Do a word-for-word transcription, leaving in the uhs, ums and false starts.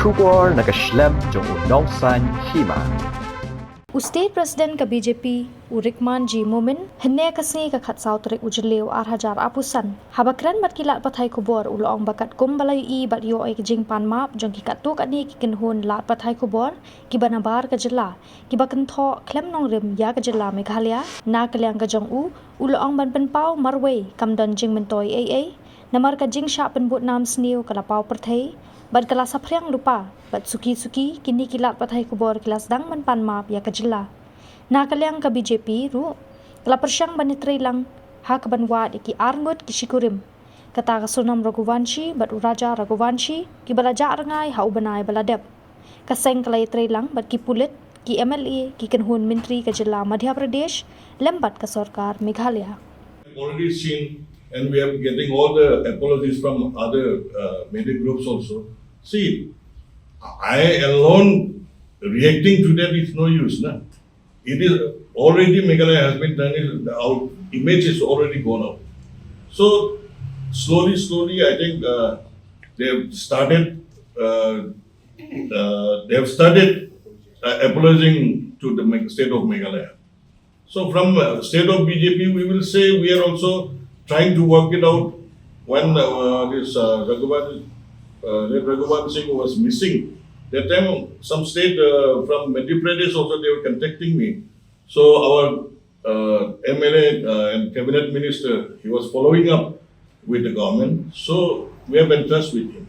Khubor na ka shlem jong u Nongsaiñ Hima. U State President ka B J P, u Rahman G Momin, hynne ka sngi ka khatsaw tarik u Jylliew ar hajar arphew san, haba kren bad ki lad pathai khubor, u la ong ba katkum ba la ïohi bad ïoh ïa ka jingpan map jong ki katto katne ki kynhun lad pathai khubor kiba nabar ka jylla, kiba kynthoh khlem nongrim ïa ka jylla Meghalaya. Na ka liang ka jong u, u la ong ban pynpaw marwei kam don jingmyntoi ei ei, namar ka jingshah pynbud nam sniew ka la paw pyrthei bad ka la saphriang lypa, bad suki suki kine ki lad pathai khubor ki la sdang ban pan map ïa ka jylla. Na ka liang ka B J P ruh ka la pyrshang ban ïatreilang ha kaban wad ïa ki arngut ki shikurim, kata ka Sonam Raghuvanshi bad u Raja Raghuvanshi, kiba la jah rngai ha u bnai ba la dep. Ka seng ka la ïatreilang bad ki pulit, ki M L A, ki kynhun myntri ka jylla Madhya Pradesh lem bad ka sorkar Meghalaya. Already seen, and we are getting all the apologies from other uh, media groups also. See, I alone reacting to that is no use. Na? It is already Meghalaya has been turned, our image is already gone out. So, slowly, slowly, I think uh, they have started, uh, uh, they have started uh, apologizing to the Meg- state of Meghalaya. So from uh, state of B J P, we will say we are also trying to work it out. When uh, this uh, Raghuvan, uh, Raghuvan Singh was missing, that time some state uh, from Madhya Pradesh also they were contacting me. So our uh, M L A uh, and cabinet minister, he was following up with the government. So we have been in touch with him.